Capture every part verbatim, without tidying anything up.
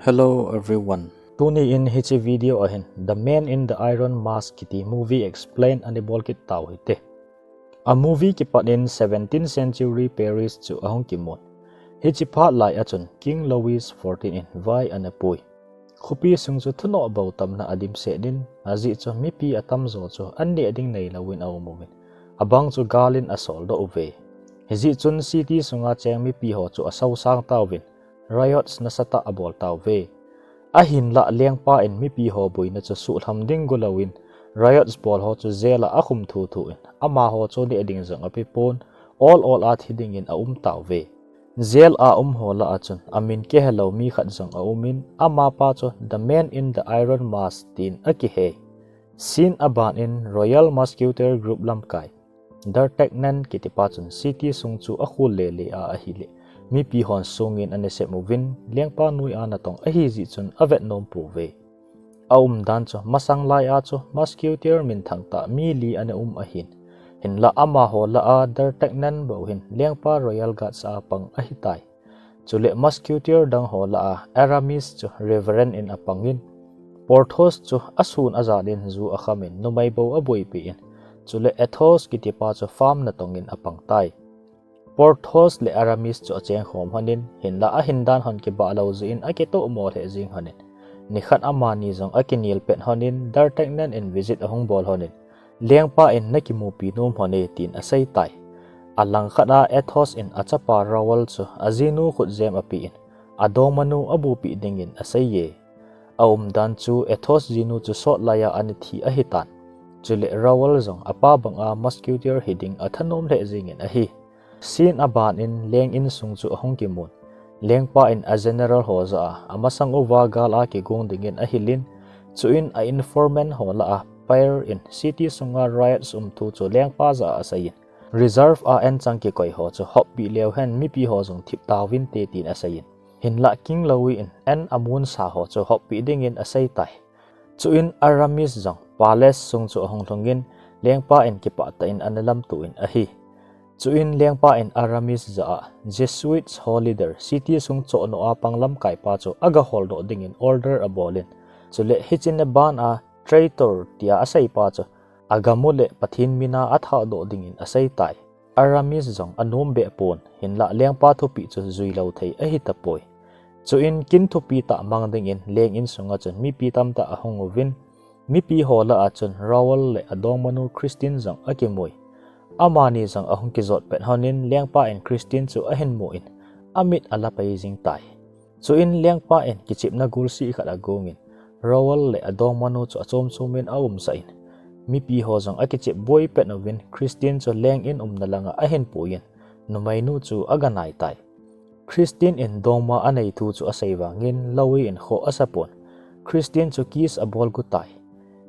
Hello everyone. Tuni in hiche video a hin The Man in the Iron Mask kiti movie explain ana bol kit tau hite. A movie kipat in seventeenth century Paris chu ahung kimun. Hiche phat lai a chun King Louis fourteen in vai ana pui. Khopi sung chu thunoh bou tamna adimset in, ajeh chu mipi atamjo chu an neh ding neilou in aum uvin, abang chu gal in asol doh uve. Hijeh chun city sunga cheng mipi ho chu asosang tauvin, riots nasatah abol tauve. Ahinlah lengpa in mipi ho boina chu suhlham ding golou in, riots bol ho chu jail a akhum thuthu in, amaho chu neh ding jong ape pon, ol ol a thi ding in aum tauve. Jail a um ho lah a chun amin kihelou mi khat jong aum in, amapa chu The Man in the Iron Mask tin akihei. Scene aban in Royal Musketeer Group lamkai D'Artagnan kitipa chun city sung chu akhul lele a ahileh, mipi hon song in ana sem uvin, lengpa noi a natong ahi jeh chun avet nom pouve. Aumdan chu masang lai a chu Musketeer minthang tah mi li ana um ahin. Hinlah amaho lah a D'Artagnan bou hin lengpa Royal Guards a pang ahitai. Chuleh Musketeer dang ho lah a Aramis chu Reverend in apang in, Porthos chu asun ajat in ju akham in numei bou aboipi in, chuleh Athos kitipa chu farm natong in apang tai. Porthos le Aramis chu acheng khom hon in, hinlah ahindan hon kibah lou jeh in akitoh mo lheh jing hon in, nikhat amani jong akinel pet hon in D'Artagnan in visit ahung bol hon in, lengpa in nakimupi nom hon e tin asei tai. Alang khat a Athos in achapa Raoul chu ajinu khutjem ape in, adongmanu abupi ding in asei e. Aumdan chu Athos jinu chu sot lai a ana thi ahitan. Chuleh Raoul jong apa bang a Musketeer hi ding athanom lheh jing in ahi. Scene aban in leng insung chu ahung kimun. Lengpa in a general ho jah a, amasang uva gal a kigong ding in ahil in, chuin a informant ho lah a Pierre in city sunga riots um thu chu lengpa jah a asei in, reserve a anchang kikoi ho chu hoppi leu hen mipi ho jong thip tauvin te tin asei in, hinlah King Louis in an amun sa ho chu hoppi ding in asei tai. Chuin Aramis jong palace sung chu ahung lhung in, lengpa in kipah tah in ana lamto in ahi. Chuin lengpa in Aramis jah a, Jesuits ho leader, city sung chohnoh a pang lamkai pa chu aga holdoh ding in order abol in, chuleh hiche na ban a traitor tia asei pa chu agam u le Pathen min a athahdoh ding in asei tai. Aramis jong anom beh pon, hinlah lengpa thupeh chu jui lou thei ahi tapoi. Chuin kin thupi tah mang ding in leng insung a chun mipi tamtah ahung uvin, mipi ho lah a chun Raoul le adongmanu Christine jong akimui. Amani jong ahung kijot pet hon in lengpa in Christine chu ahin mu in, amit ala pai jing tai. Chuin lengpa in kichepna gulsi khat agong in, Raoul le adongmanu chu achom chom in aumsah in, mipi ho jong akichep boi pet uvin Christine chu leng in umna lang a ahin pui in, numeinu chu aga nai tai. Christine in dongma anei thu chu asei vang in Louis in khoh asa pon. Christine chu kiss abol gu tai.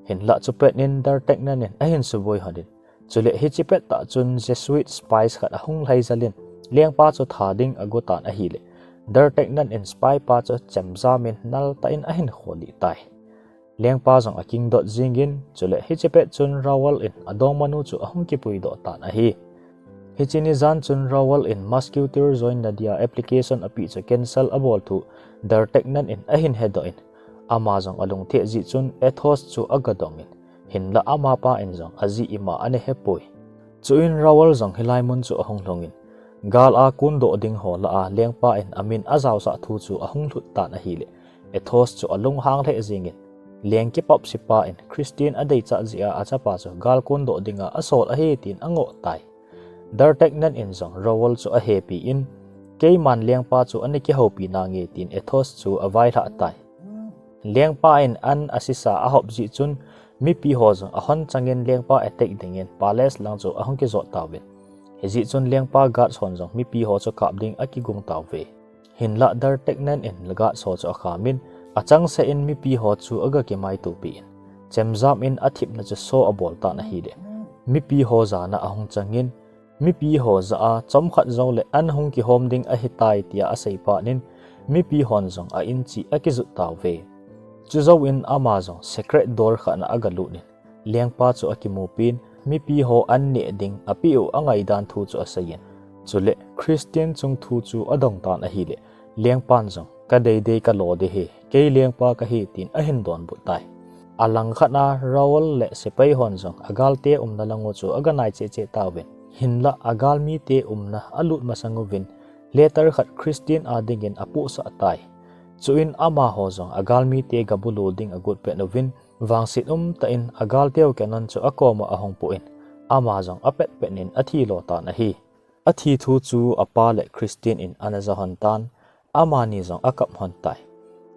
Hinlah chupet in D'Artagnan in ahin suboi hon in, chuleh hiche pet tah chun Jesuit spies khat ahung lhai jel in, lengpa chu tha ding ago tan ahileh, D'Artagnan in spy pa chu chemjam in nal tah in ahin kholih tai. Lengpa jong akingdot jing in, chuleh hiche pet chun Raoul in adongmanu chu ahung kipui doh tan ahi. Hiche ni jan chun Raoul in Musketeer join na dia application apeh chu cancel abol thu D'Artagnan in ahin hedoh in, ama jong alungthim jeh chun Athos chu aga dong in, hinlah amapa in jong ajeh ima ana hepoi. Chuin Raoul jong hilai mun chu ahung lhung in, gal a kondoh ding ho lah a lengpa in amin ajaosah thu chu ahung lhut tan ahileh, Athos chu alunghang lheh jing in, leng kipapsi pa in Christine adeichat jeh a achapa chu gal kondoh ding a asol ahi tin angoh tai. D'Artagnan in jong Raoul chu ahepi in, keiman lengpa chu ana kihoupi nange tin Athos chu availhah tai. Lengpa in an asisa ahop jeh chun, mipi ho jong ahon chang in lengpa attack ding in palace lang chu ahung kijot tauvin. Hijeh chun lengpa guards hon jong mipi ho chu kap ding akigong tauve. Hinlah D'Artagnan in guards ho chu akham in, achangseh in mipi ho chu aga kimaitopi in, chemjam in athipna chu so abol tan ahileh, mipi ho jana ahung chang in, mipi ho jah a chomkhat jou leh an hung kihom ding ahitai tia asei phat in, mipi hon jong a in cheh akijot tauve. Chujouvin ama jong secret door khat na aga lut in, lengpa chu akimupi in, mipi ho an neh ding apeh u angaidan thu chu asei in, chuleh Christine chung thu chu adong tan ahileh, lengpan jong, kadeidei kalo ding ahi, kei lengpa kahi, tin ahin donbut tai. Alangkhat a Raoul le sepai hon jong agalte umna lang u chu aganai cheh cheh tauvin. Hinlah agalmite umna alut masang uvin, letter khat Christine a dingin apohsah tai. Chuin amaho jong agalmite gabulu ding agot pet uvin, vangset umtah in agalteu Cannon chu akoma ahung puh in, ama jong apet pet in athi lo tan ahi. Athi thu chu apa le Christine in ana ja hon tan, amani jong akap hon tai.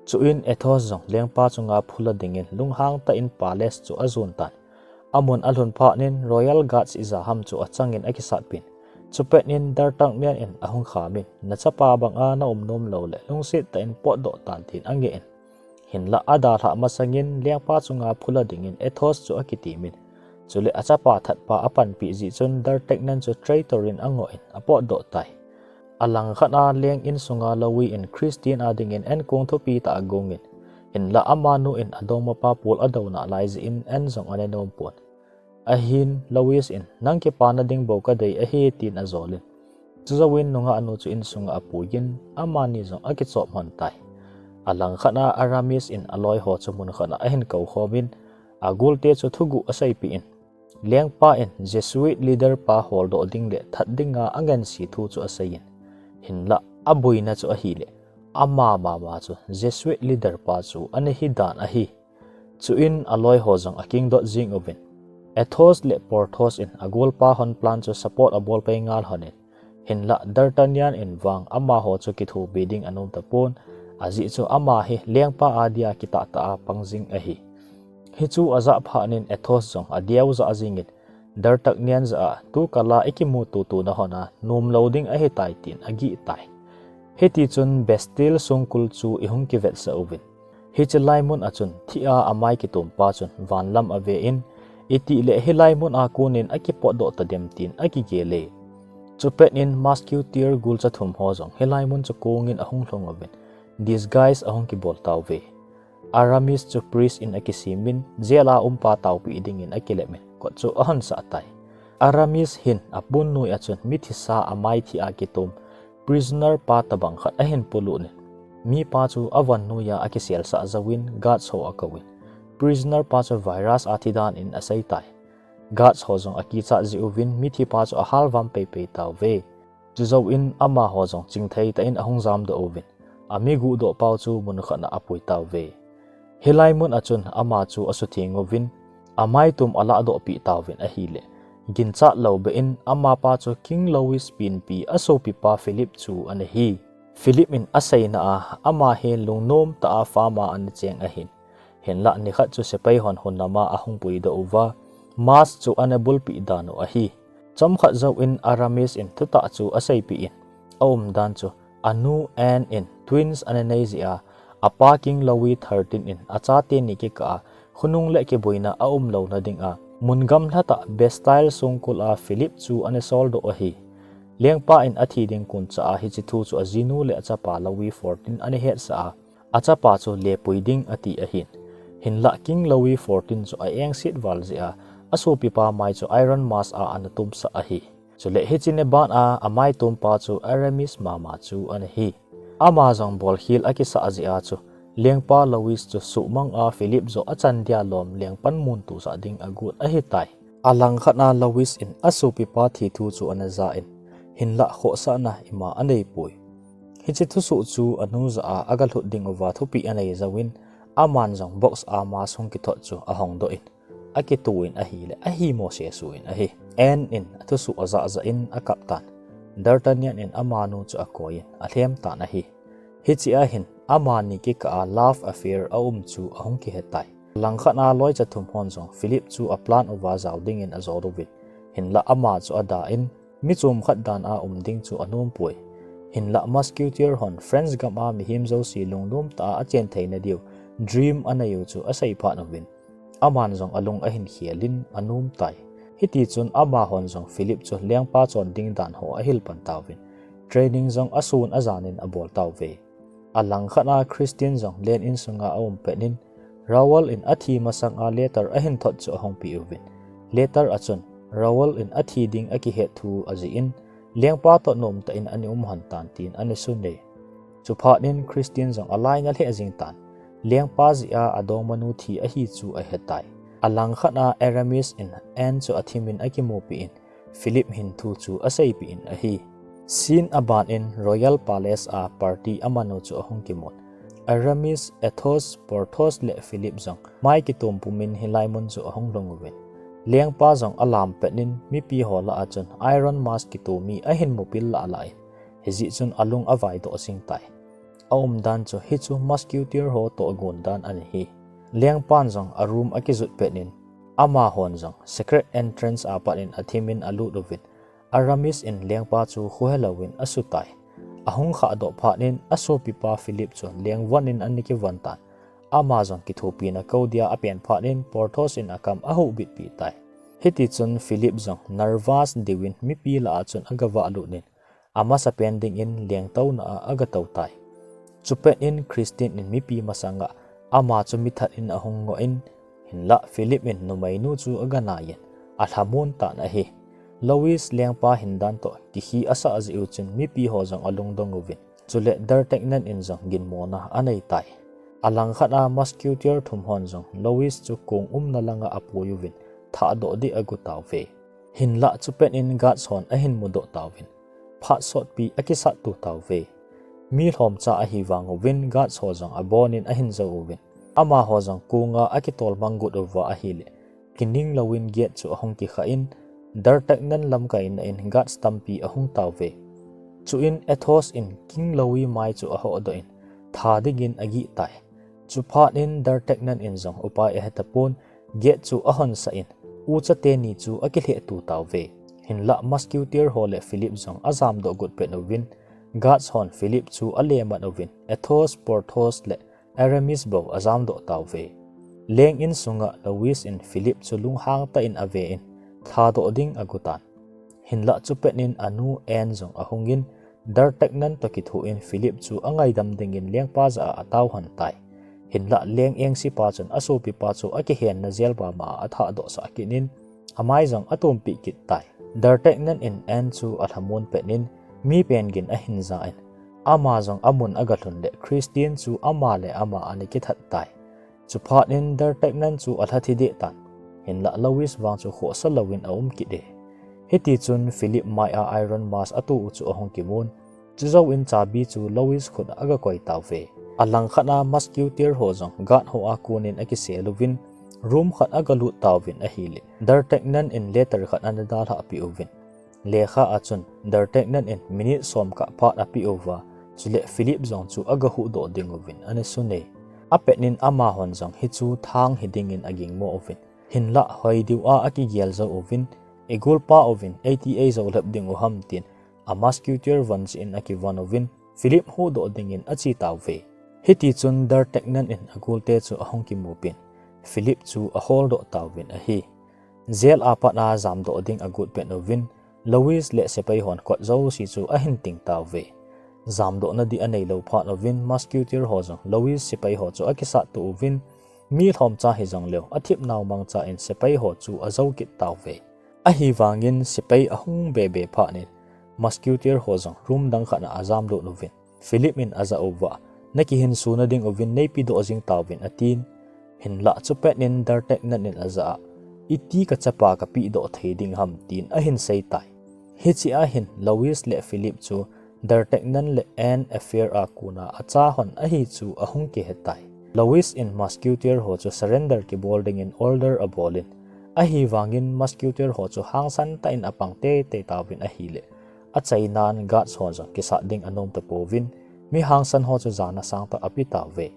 Chuin Athos jong lengpa chunga phula dingin lunghang tah in palace chu ajon tan. Amun alhun phat in Royal Guards ija ham chu achangin akisatpin. Chupet in D'Artagnan in ahung khamin, nachapa banga na um nom lou le lungset tah in potdoh tan, tin angeh in. Hinlah adalhah masangin lengpa chunga phula dingin Athos chu akitimin. Chule achapa thatpa apanpi jeh chun D'Artagnan chu traitor in angoh in apotdoh tai. Alangkhat a leng insunga Louis in Christine a dingin enkong thupi tah agongin. Hinlah amanu in adongmapa pol adouna lai jeh in Anne jong ana nom pon. Ahin Louis in, nang kipana ding bou kadei ahi, tin ajolin. Chujouvin nungah nu chu insunga apuiyin, amani jong akichop hon tai. Alangkhat a Aramis in aloi ho chu mun khat a ahin kou khomin, agolte chu thuguh aseipeh in. Lengpa in Jesuit leader pa holdoh ding le that dinga angense thu chu aseiyin. Hinlah aboina chu ahile, ama mama chu Jesuit leader pa chu ana hidan ahi. Chuin aloi ho jong akingdot jing uvin. Athos le Porthos in agolpa hon plan chu support abol pei ngal honin. Hinlah D'Artagnan in vang amaho chu kithopi ding anom tapon, ajeh chu ama hi lengpa a dia kitah tah a pang jing ahi. Hichu ajah phat in Athos jong adeu jah jingin, D'Artagnan jah a, tu kal a ikimuto tona hon a, nom lou ding ahitai, tin agih tai. Hitichun Bastille songkul chu ihung kivetsah uvin. Hiche laimun a chun thih a amai kitompa chun vanlam avein, itih le hilai mun a konin akipotdoh tadem, tin akigel e. Chupet in Musketeer golcha thum ho jong hilai mun chu kongin ahung lhung uvin, disguise ahung kibol tauve. Aramis chu priest in akisimin, jail a umpa taopeh dingin akilemin, kot chu ahon sah tai. Aramis hin apunnoi a chun mithisa amai thih a kitom prisoner pa tabang khat ahin polut in, mipa chu avon noiya akiselsah jouvin guards ho akouvin, prisoner pa chu virus a thi dan in asei tai. Guards ho jong akichat jeh uvin mithi pa chu ahalvam peipei tauve. Chujouvin amaho jong chingthei tah in ahung jamdoh uvin, amiguhdoh pau chu mun khat a apui tauve. Hilai mun a chun ama chu asutheng uvin, amaitum alahdohpeh tauvin ahile, ginchat lou beh in amapa chu King Louis penpi asopipa Philip chu ana hi. Philip in aseina a, ama hi lungnom tah a farm a ana cheng ahin. Hinlah nikhat chu sepai hon hunam a ahung puidoh uva, mass chu ana bulpeh dan u ahi. Chomkhat jouvin Aramis in thutah chu aseipeh in, aumdan chu anu Anne in twins ana nei jeh a, apa King Louis thirteen in achate ni kikah a khonung le kiboina aumlouna dinga, mun gamla tah Bastille songkul a Philip chu ana soldoh ahi. Lengpa in athi ding koncha a hiche thu chu ajinu le achapa Louis fourteen ana hetsah a, achapa chu lepui ding ati ahin. Hinlah King Louis fourteen chu a-engset val jeh a, asopipa mai chu iron mask a ana tomsah ahi. Chule hiche ni ban a amaitompa chu Aramis mama chu ana hi. Ama jong bolkhel akisah jeh a chu, lengpa Louis chu suhmang a Philip joh achan dia lom lengpan mun tosah ding agot ahitai. Alangkhat a Louis in asopipa thi thu chu ana ja in, hinlah khohsahna ima aneipoi. Hiche thusoh chu anu jah a agalhut ding uva thupeh anei jouvin, aman jong box a mask hung kithot chu ahongdoh in, akitoh in ahile, ahimo sesuh in ahi. Anne in athusoh ajah jah in akap tan. D'Artagnan in amanu chu akoiyin alhem tan ahi. Hiche a hin amani kikah a love affair aum chu ahung kihetai. Langkhat a loicha thum hon jong Philip chu aplan uva jao dingin ajol uvin, hinlah ama chu ada in, mi chom khat dan a um ding chu anompoi. Hinlah Musketeer hon French gam a mihem jouse lungnom tah a achen theina diu dream anei u chu aseiphat uvin, aman jong alung ahin khel in anomtai. Hitichun amahon jong Philip chu lengpa chon ding dan ho ahil pan tauvin, training jong asun ajan in abol tauve. Alangkhat a Christine jong len insunga aum pet in, Raoul in athi masang a letter ahin thot chu ahung pe uvin, letter a chun Raoul in athi ding akihet thu ajih in, lengpa toh nomtah in ana um hon tan tin ana sun e. Chuphat in Christine jong alainat lheh jing tan. Lengpa jeh a adongmanu thi ahi chu ahetai. Alangkhat a Aramis in Anne chu athimin akimupi in, Philip hin thu chu aseipeh in ahi. Scene aban in Royal Palace a party amanu chu ahung kimun. Aramis, Athos, Porthos le Philip jong mai kitom pumin hilai mun chu ahung lhung uvin. Lengpa jong alam pet in mipi ho lah a chun Iron Mask kitomi ahin mupil lah lah in. Hijeh chun alung avaidoh jing tai. Aumdan chu hichu Musketeer ho toh agon dan ahi. Lengpan jong a room akijot pet in, amahon jong secret entrance apat in athimin alut uvin, Aramis in lengpa chu khohe louvin asutai. Ahung khahdoh phat in asopipa Philip chu lengvon in ana kivon tan. Ama jong kithopina kou dia apen phat in Porthos in akam ahuhbitpi tai. Hitichun Philip jong nervous diuvin mipi lah a chun agavah lut in, amasapen dingin lengtouna a agatou tai. Chupet in Christine in mipi masanga ama chu mithat in ahung ngoh in, hinlah Philip in numeinu chu aganai in alhamon tan ahi. Lois lengpa hindan toh kikhi asah jeh u chun mipi ho jong alungdong uvin, chule D'Artagnan in jong ginmona anei tai. Alangkhat a Musketeer thum hon jong Lois chu kong umna langa apui uvin, thahdoh ding agot tauve. Hinlah chupet in guards hon ahin mudoh tauvin, phat sotpi akisat to tauve. Mi lhomcha ahi vang uvin guards ho jong abon in ahin jou uvin, amaho jong konga akitolmang got uva ahile, kining louvin gate chu ahung kikha in, D'Artagnan lamkaina in guards tampi ahung tauve. Chuin Athos in King Louis mai chu ahodoh in, tha dingin agih tai. Chuphat in D'Artagnan in jong upai ahetapon, gate chu ahonsah in, ucha teni chu akilheh to tauve. Hinlah Musketeer ho le Philip jong ajamdoh got pet uvin, guards hon Philip chu alemat uvin, Athos, Porthos le Aramis bou ajamdoh tauve. Leng in sunga Lois in Philip chu lunghang tah in ave in, thadoh ding agot tan. Hinlah chupet in anu Anne jong ahung in, D'Artagnan toh kitho in Philip chu angaidam dingin lengpa jah a ataohon tai. Hinlah leng engsipa chun asopipa chu akihenna jail bama a athahdoh sah kit in, amai jong atompeh kit tai. D'Artagnan in Anne chu alhamon pet in, mi pen gin ahin ja in, ama jong amun agalhun le Christine chu ama le ama ana kithat tai. Chuphat in D'Artagnan chu alha thi deh tan. Hinlah Lois vang chu khohsa louvin aum kit e. Hitichun Philip mai a Iron Mask ato u chu ahung kimun. Chujouvin chabi chu Lois khut a agakoi tauve. Alangkhat a Musketeer ho jong guard ho a konin akisel uvin, room khat agalut tauvin ahile, D'Artagnan in letter khat ana dalhah peh uvin, lekha a chun D'Artagnan in minute som kah phat apeh uva, chule Philip jong chu agahuhdoh ding uvin ana sun e. Apet in amahon jong hichu thang hi dingin agingmo uvin, hinlah hoi diu a akigel jou uvin, igolpa uvin, eiti eijou lhep ding u ham tin, a Musketeer von cheh in akivon uvin, Philip huhdoh dingin ache tauve. Hitichun D'Artagnan in agolte chu ahung kimupin, Philip chu aholdoh tauvin ahi. Jail a pat a jamdoh ding agot pet uvin, Lois le sepai hon kot jouse chu ahin ting tauve. Jamdohna ding aneilou phat uvin, Musketeer ho jong Lois sepai ho chu akisat to uvin, mi lhomcha hijongleu, athip nau mangcha in sepai ho chu ajou kit tauve. Ahivangin sepai ahung bebe phat in, Musketeer ho jong room dang khat a ajamlut uvin, Philip in ajah uva, nakihinsona ding uvin neipedoh jing tauvin atin. Hinlah chupet in D'Artagnan in ajah a, iti kachapa kapedoh thei ding ham tin ahin sei tai. Hiche a hin Lois le Philip chu D'Artagnan le Anne affair a kona acha hon ahi chu ahung kihe tai. Lois in Musketeer ho chu surrender kibol dingin order abolin, ahivangin Musketeer ho chu hangsan tah in apang teitei tauvin ahile, achainan guards ho jong kisat ding anom tapouvin, mi hangsan ho chu jana sangtah ape tauve.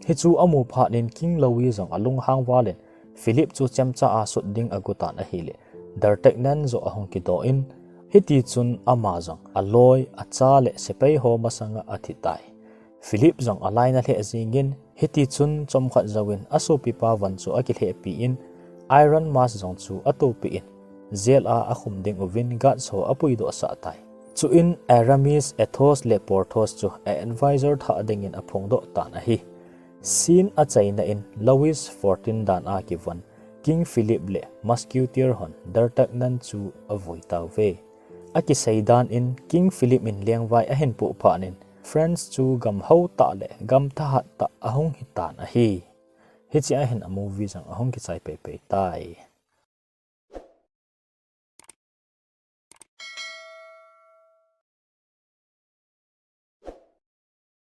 Hichu amu phat in King Louis jong alunghang valin, Philip chu chemcha a sut ding agot tan ahile, D'Artagnan joh ahung kidoh in, hitichun ama jong aloi, acha le sepai ho masanga athi tai. Philip jong alainat lheh jengin, hitichun chomkhat jouvin asopipa von chu akilhehpi in, Iron Mask jong chu atopeh in, jail a akhum ding uvin guards ho apuidoh sah tai. Chuin Aramis, Athos le Porthos chu a advisor thah dingin aphongdoh tan ahi. Scene achaina in Louis fourteen dan a kivon King Philip le Musketeer hon D'Artagnan chu avui tauve. Akisei dan in King Philip in lengvai ahin poh phat in, Friends chu gam hou tah le gam thahat tah ahung hitan ahi. Hiche ahin a movie jong ahung kichai peipei tai.